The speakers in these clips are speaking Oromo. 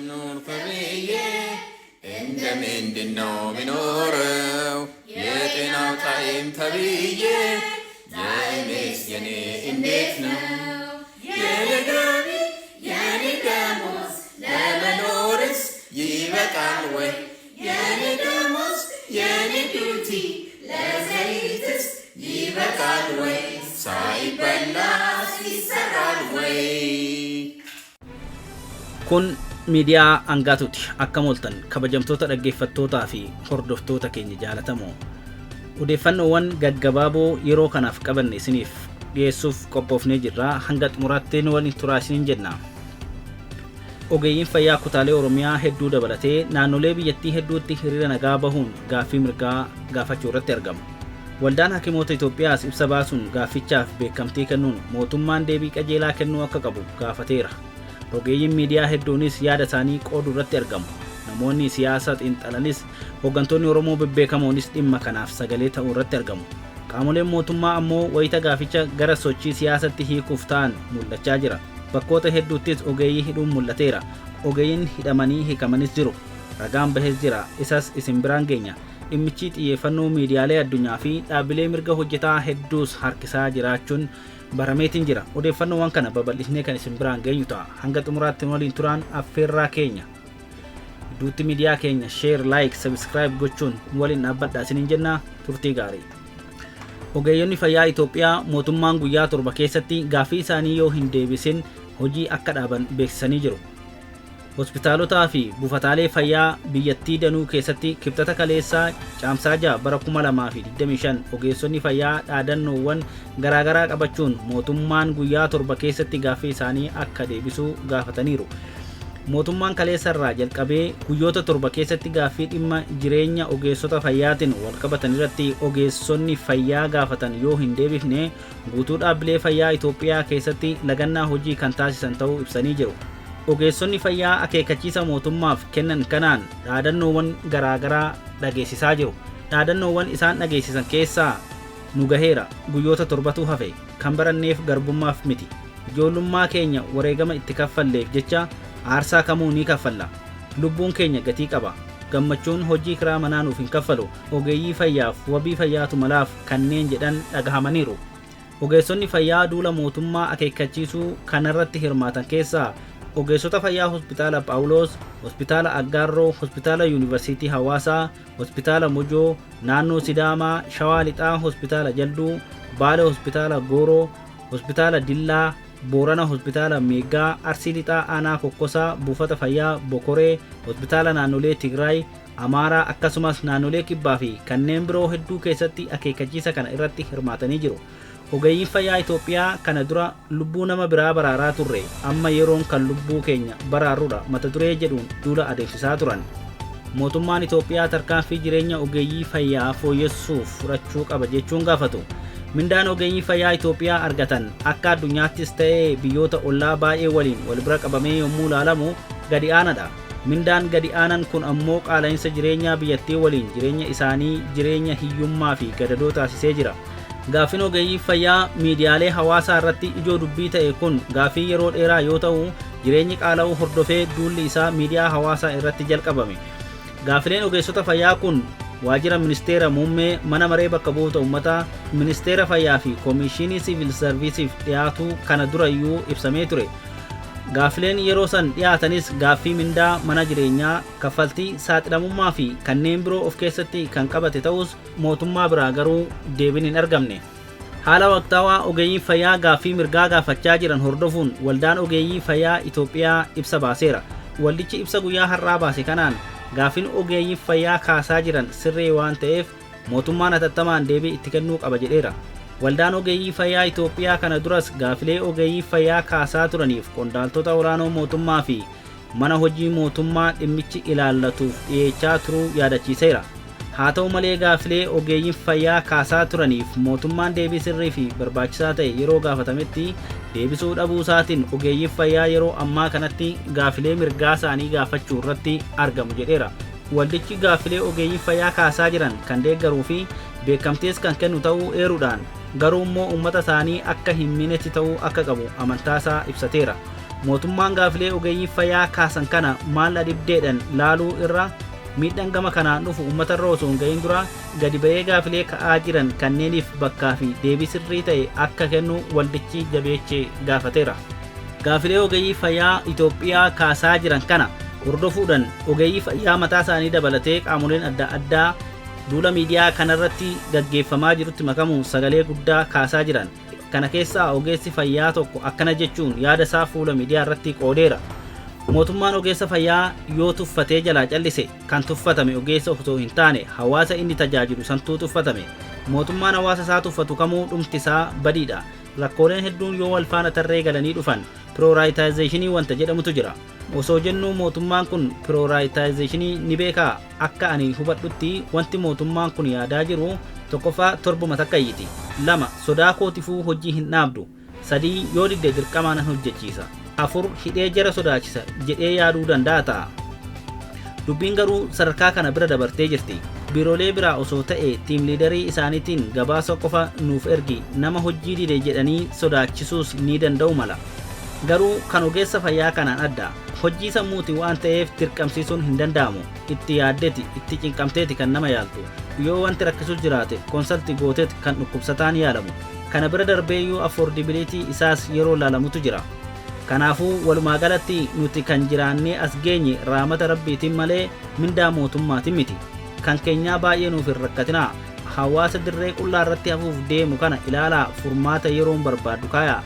ኖር ተብዬ እንደ ምንድን ነው ሚኖረው የጤናው ጣዕም ተብዬ የእኔስ የኔ እንዴት ነው የኔ ገቢ የኔ ደሞዝ ለመኖርስ ይበቃል ወይ የኔ ደሞዝ የኔ duty ለዘይትስ ይበቃል ወይ ሳይበላስ ይሰራል ወይ? Kun miidiyaa Angaatuuti. Akkam ooltan, kabajamtoota dhaggeeffattootaa fi hordoftoota keenya jaalatamoo? Odeeffannoowwan gaggabaaboo yeroo kanaaf qabanne isiniif dhiyeessuuf qophoofnee jirra. Hanga xumuraatti nu waliin turaa isiniin jenna. Ogeeyyiin fayyaa kutaalee Oromiyaa hedduu dabalatee naannolee biyyattii hedduutti hiriira nagaa bahuun gaaffii mirgaa gaafachuu irratti argamu. Waldaan Hakimoota Itoophiyaas ibsa baasuun gaaffichaaf beekamtii kennuun mootummaan deebii qajeelaa kennuu akka qabu gaafateera. Rogeeyyiin miidiyaa hedduunis yaada isaanii qooduu irratti argamu. Namoonni siyaasa xiinxalanis, hooggantoonni Oromoo bebbeekamoonis dhimma kanaaf sagalee ta'uu irratti argamu. Qaamoleen mootummaa ammoo wayita gaaficha gara sochii siyaasatti hiikuuf ta'an mul'achaa jira. Bakkoota hedduuttis ogeeyyii hidhuun mul'ateera. Ogeeyyiin hidhamanii hiikamanis jiru. Ragaan bahees jira. Isas isin biraan geenya. Dhimmichi xiyyeeffannoo miidiyaalee addunyaa fi dhaabbilee mirga hojjetaa hedduus harkisaa jiraachuun barameetiin jira. Odeeffannoowwan kana babal'isnee kan isin biraan geenyu ta'a. Hanga xumuraatti waliin turaan affeerraa keenya. Gidduutti miidiyaa keenya share, like, subscribe gochuun waliin dhaabbadhaa isiniin jenna. Turtii gaarii. Ogeeyyonni fayyaa Itoophiyaa mootummaan guyyaa 7 keessatti gaaffii isaanii yoo hin deebisin hojii akka dhaaban beeksisanii jiru. Hospitaalotaa fi buufataalee fayyaa biyyattii danuu keessatti Kibxata kaleessaa, Caamsaa 6 bara 2025, ogeessonni fayyaa dhaadannoowwan garaagaraa qabachuun mootummaan guyyaa 7 keessatti gaaffii isaanii akka deebisuu gaafataniiru. Mootummaan kaleessa irraa jalqabee guyyoota 7 keessatti gaaffii dhimma jireenya ogeessota fayyaatiin walqabatan irratti ogeessonni fayyaa gaafatan yoo hin deebifne guutuu dhaabbilee fayyaa Itoophiyaa keessatti lagannaa hojii kan taasisan ta'uu ibsanii jiru. Ogeessonni fayyaa akeekkachiisa mootummaaf kennan kanaan dhaadannoowwan garaagaraa dhageessisaa jiru. Dhaadannoowwan isaan dhageessisan keessaa "Nu gaheera, guyyoota 7tu hafe, kan baranneef garbummaaf miti, ijoollummaa keenya wareegama itti kaffalleef jecha aarsaa kamuu ni kaffalla, lubbuun keenya gatii qaba, gammachuun hojii kiraa manaa nuuf hin kaffalu, ogeeyyii fayyaaf wabii fayyaatu malaaf" kanneen jedhan dhagahamaniiru. Ogeessonni fayyaa duula mootummaa akeekkachiisuu kanarratti hirmaatan keessaa ogeessota fayyaa Hospitaala Phaawulos, Hospitaala Aggaarroo, Hospitaala Yuunivarsiitii Hawaasaa, Hospitaala Mojoo, naannoo Sidaamaa, Shawaa Lixaa Hospitaala Jalduu, Baale Hospitaala Gooroo, Hospitaala Dillaa, Boorana Hospitaala Meeggaa, Arsii Lixaa Aanaa Kokkosaa, Buufata Fayyaa Bokoree, Hospitaala naannolee Tigraay, Amaaraa akkasumas naannolee Kibbaa fi kanneen biroo hedduu keessatti akeekkachiisa kana irratti hirmaatanii jiru. Ogeeyyiin fayyaa Itoophiyaa "Kana dura lubbuu nama biraa baraaraa turre, amma yeroon kan lubbuu keenya baraarrudha" mata duree jedhuun duula adeemsisaa turan. Mootummaan Itoophiyaa tarkaanfii jireenya ogeeyyii fayyaa fooyyessuuf fudhachuu qaba jechuun gaafatu. Mindaan ogeeyyii fayyaa Itoophiyaa argatan akka addunyaattis ta'ee biyyoota ollaa baay'ee waliin wal bira qabamee yommuu ilaalamu gadi aanadha. Mindaan gadi aanan kun ammoo qaala'insa jireenyaa biyyattii waliin jireenya isaanii jireenya hiyyummaa fi gadadoo taasisee jira. Gaaffiin ogeeyyii fayyaa miidiyaalee hawaasaa irratti ijoo dubbii ta'e kun gaaffii yeroo dheeraa yoo ta'u, jireenyi qaala'uu hordofee duulli isaa miidiyaa hawaasaa irratti jalqabame. Gaaffileen ogeessota fayyaa kun waajjira ministeera muummee, mana maree bakka bu'oota uummataa, ministeera fayyaa fi koomishinii siivil sarviisiif dhiyaatu kana durayyuu ibsamee ture. Gaaffileen yeroo san dhiyaatanis gaaffii mindaa, mana jireenyaa, kaffaltii saaxilamummaa fi kanneen biroo of keessatti kan qabate ta'us mootummaa biraa garuu deebiin hin argamne. Haala waqtaawaa ogeeyyiin fayyaa gaaffii mirgaa gaafachaa jiran hordofuun Waldaan Ogeeyyii Fayyaa Itoophiyaa ibsa baaseera. Waldichi ibsa guyyaa har'aa baase kanaan gaaffiin ogeeyyiin fayyaa kaasaa jiran sirrii waan ta'eef mootummaan hatattamaan deebii itti kennuu qaba jedheera. Waldaan Ogeeyyii Fayyaa Itoophiyaa kana duras gaafilee ogeeyyii fayyaa kaasaa turaniif qondaaltota olaanoo mootummaa fi mana hojii mootummaa dhimmichi ilaallatuuf dhiyeechaa turuu yaadachiiseera. Haa ta'u malee, gaafilee ogeeyyiin fayyaa kaasaa turaniif mootummaan deebii sirrii fi barbaachisaa ta'e yeroo gaafatametti deebisuu dhabuu isaatiin ogeeyyiin fayyaa yeroo ammaa kanatti gaafilee mirgaa isaanii gaafachuu irratti argamu jedheera. Waldichi gaafilee ogeeyyiin fayyaa kaasaa jiran kan deeggaruu fi beekamtiis kan kennu ta'uu eeruudhaan, garuu immoo uummata isaanii akka hin miinetti ta'uu akka qabu amantaasaa ibsateera. Mootummaan gaafilee ogeeyyii fayyaa kaasan kana maal dhibdeedhaan laaluu irra miidhaan gama kanaan dhufu uummatarra osoo hin gahin dura gadi ba'ee gaafilee ka'aa jiran kanneeniif bakkaa fi deebii sirrii ta'e akka kennu waldichi jabeechee gaafateera. Gaafilee ogeeyyii fayyaa Itoophiyaa kaasaa jiran kana hordofuudhaan ogeeyyii fayyaa mataa isaanii dabalatee qaamoleen adda addaa duula miidiyaa kanarratti gaggeeffamaa jirutti makamuun sagalee guddaa kaasaa jiran. Kana keessaa ogeessi fayyaa tokko akkana jechuun yaada isaa fuula miidiyaa irratti qoodeera. Mootummaan ogeessa fayyaa yoo tuffatee jalaa callise kan tuffatame ogeessa osoo hin taane hawaasa inni tajaajilu santuu tuffatame. Mootummaan hawaasa isaa tuffatu kamuu dhumti isaa badiidha. Rakkooleen hedduun yoo wal faana tarree galanii dhufan prioritization wanta jedhamutu jira. Osoo jennuu mootummaan kun prioritization ni beekaa? Akka ani hubadhutti wanti mootummaan kun yaadaa jiru tokkoffaa torbuma takka iyyiti. 2 sodaa kootifuu hojii hin dhaabdu. 3 yoo didde dirqamaa nan hojjechiisa. 4 hidhee jara sodaachisa jedhee yaaduu danda'a ta'a. Dubbiin garuu sadarkaa kana bira dabartee jirti. Biiroolee biraa osoo ta'e team leaderii isaaniitiin gabaasa qofa nuuf ergi nama hojii dide jedhanii sodaachisuus ni danda'u mala. Garuu kan ogeessa fayyaa kanaan adda. Hojii sammuuti waan ta'eef dirqamsiisuun hin danda'amu. Itti yaaddeeti, itti cinqamteeti kan nama yaaltu. Yoo wanti rakkisu jiraate consult gooteeti kan dhukkubsataan yaalamu. Kana bira darbeeyyuu affordability isaas yeroo laalamutu jira. Kanaafuu walumaa galatti nuti kan jiraannee as geenye raamata rabbiitiin malee mindaa mootummaatiin miti. Kan keenyaa baay'ee nuuf hin rakkatinaa. Hawaasa dirree qullaa irratti hafuuf deemu kana ilaalaa furmaata yeroon barbaaddu kaayaa.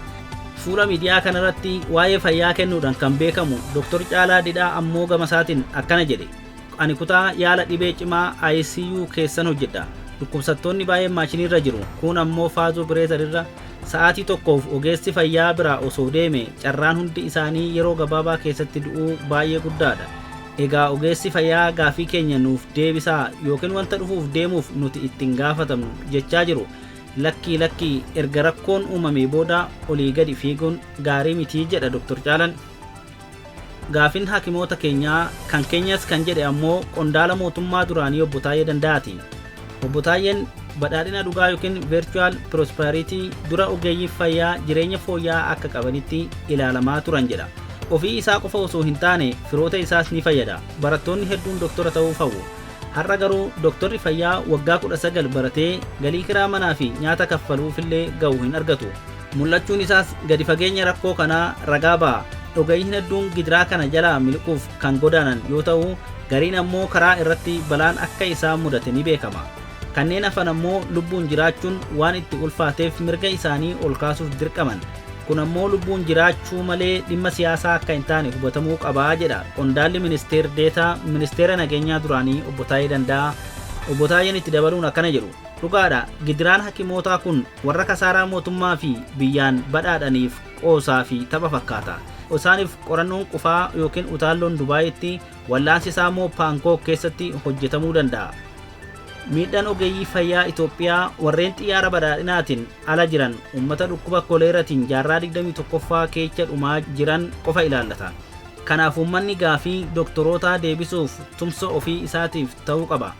Fuula miidiyaa kanarratti waa'ee fayyaa kennuudhaan kan beekamu Dr. Caalaa Didhaa ammoo gama isaatiin akkana jedhe. Ani kutaa yaala dhibee cimaa ICU keessan hojjedha. Dhukkubsattoonni baay'een maashiniirra jiru. Kun ammoo faazoo bireezarirra sa'aatii tokkoof ogeessi fayyaa biraa osoo deeme carraan hundi isaanii yeroo gabaabaa keessatti du'uu baay'ee guddaadha. Egaa ogeessi fayyaa gaafii keenya nuuf deebisaa yookiin wanta dhufuuf deemuuf nuti ittiin gaafatamnu jechaa jiru. Lakkii lakkii erga rakkoon uumamee booda olii gadi fiiguun gaarii mitii jedha Dr. Caalaan. Gaafin hakimoota keenyaa kan keenyas kan jedhe ammoo qondaala mootummaa duraanii obbo Taayyee Danda'aati. Obbo Taayyeen badhaadhina dhugaa yookiin virtual prosperity dura ogeeyyii fayyaa jireenya fooyya'aa akka qabanitti ilaalamaa turan jedha. Ofii isaa qofa osoo hin taane firoota isaas ni fayyada. Barattoonni hedduun doktora ta'uuf hawwu. Har'a garuu doktorri fayyaa waggaa 19 baratee galii kiraa manaa fi nyaata kaffaluufillee ga'u hin argatu. Mul'achuun isaas gadi fageenya rakkoo kanaa ragaa ba'a. Ogeeyyiin hedduun gidiraa kana jalaa miliquuf kan godaanan yoo ta'u, gariin ammoo karaa irratti balaan akka isaan mudate ni beekama. Kanneen hafan ammoo lubbuun jiraachuun waan itti ulfaateef mirga isaanii ol kaasuuf dirqaman. Kun ammoo lubbuun jiraachuu malee dhimma siyaasaa akka hin taane hubatamuu qabaa jedha qondaalli ministeer deetaa ministeera nageenyaa duraanii obbo Taayee Danda'aa. Obbo Taayeen itti dabaluun akkana jedhu. Dhugaadha, gidiraan hakimootaa kun warra kasaaraa mootummaa fi biyyaan badhaadhaniif qoosaa fi tapha fakkaata. Isaaniif qorannoon qufaa yookiin utaalloon Dubaayitti wallaansi isaa immoo Bangkok keessatti hojjetamuu danda'a. Miidhaan ogeeyyii fayyaa Itoophiyaa warreen xiyyaara badhaadhinaatiin ala jiran uummata dhukkuba koleeratiin jaarraa 21ffaa keessa dhumaa jiran qofa ilaallata. Kanaaf uummanni gaafii doktorootaa deebisuuf tumsa ofii isaatiif ta'uu qaba.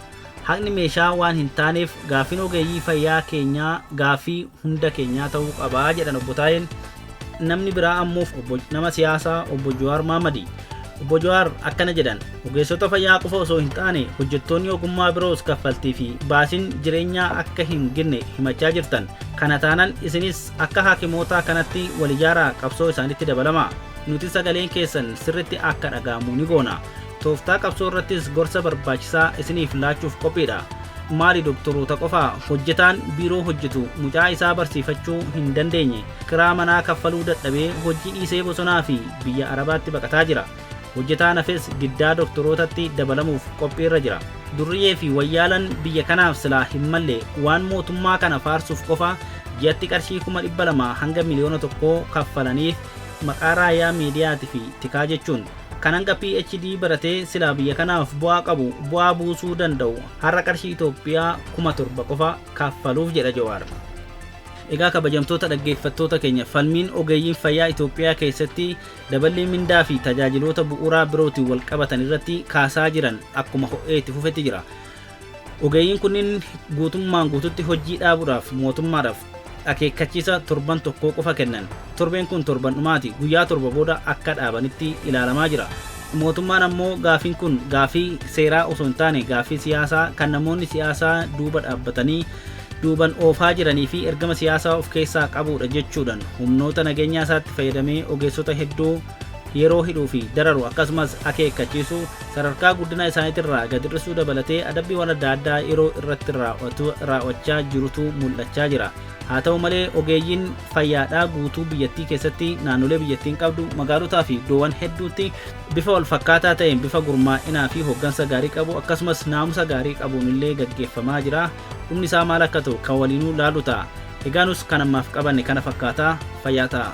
Haqni meeshaa waan hin taaneef gaafiin ogeeyyii fayyaa keenyaa gaafii hunda keenyaa ta'uu qabaa jedhan obbo Taayeen. Namni biraa ammoo nama siyaasaa obbo Jawaar Mahmadi. Obbo Jawaar akkana jedhan, ogeessota fayyaa qofa osoo hin taane hojjettoonni ogummaa biroos kaffaltii fi baasiin jireenyaa akka hin ginne himachaa jirtan. Kana taanaan isinis akka haakimootaa kanatti wal ijaaraa qabsoo isaanitti dabalamaa. Nuti sagaleen keessan sirritti akka dhaga'amu ni goona. Tooftaa qabsoo irrattis gorsa barbaachisaa isiniif laachuuf qophiidha. Maali doktoroota qofaa hojjetaan biiroo hojjetu mucaa isaa barsiifachuu hin dandeenye kiraa manaa kaffaluu dadhabee hojii dhiisee bosonaa fi biyya Arabaatti baqataa jira. Hojjetaan hafes diddaa doktorootatti dabalamuuf qophiirra jira. Durriyyee fi wayyaalan biyya kanaaf silaa hin malle waan mootummaa kana faarsuuf qofa ji'atti qarshii 200,000 hanga 1,000,000 kaffalaniif maqaa raayyaa miidiyaatii fi tikaa jechuun kan hanga PhD baratee silaa biyya kanaaf bu'aa qabu bu'aa buusuu danda'u har'a qarshii Itoophiyaa 7,000 qofa kaffaluuf jedha Jawaar. Egaa kabajamtoota dhaggeeffattoota keenya, falmiin ogeeyyiin fayyaa Itoophiyaa keessatti daballii mindaa fi tajaajiloota bu'uuraa birootiin wal qabatan irratti kaasaa jiran akkuma ho'ee itti fufetti jira. Ogeeyyiin kunniin guutummaan guututti hojii dhaabuudhaaf mootummaadhaaf Akeekkachiisa torban tokkoo qofa kennan. Torbeen kun torban dhumaati. Guyyaa 7 booda akka dhaabanitti ilaalamaa jira. Mootummaan ammoo gaafiin kun gaafii seeraa osoo hin taane gaafii siyaasaa kan namoonni siyaasaa duuba dhaabbatanii duuban oofaa jiranii fi ergama siyaasaa of keessaa qabudha jechuudhaan humnoota nageenyaa isaatti fayyadamee ogeessota hedduu yeroo hidhuu fi dararu, akkasumas akeekkachiisu, sadarkaa guddina isaaniitirraa gad hir'isuu dabalatee adabbiiwwan adda addaa yeroo irratti raawwachaa jirutu mul'achaa jira. Haa ta'u malee, ogeeyyiin fayyaadhaa guutuu biyyattii keessatti, naannolee biyyattiin qabdu, magaalotaa fi iddoowwan hedduutti bifa wal fakkaataa ta'een, bifa gurmaa'inaa fi hooggansa gaarii qabu, akkasumas naamusa gaarii qabuun illee gaggeeffamaa jira. Dhumni isaa maal akka ta'u kan waliinuu laalu ta'a. Egaa nus kan ammaaf qabanne kana fakkaataa. Fayyaa ta'a.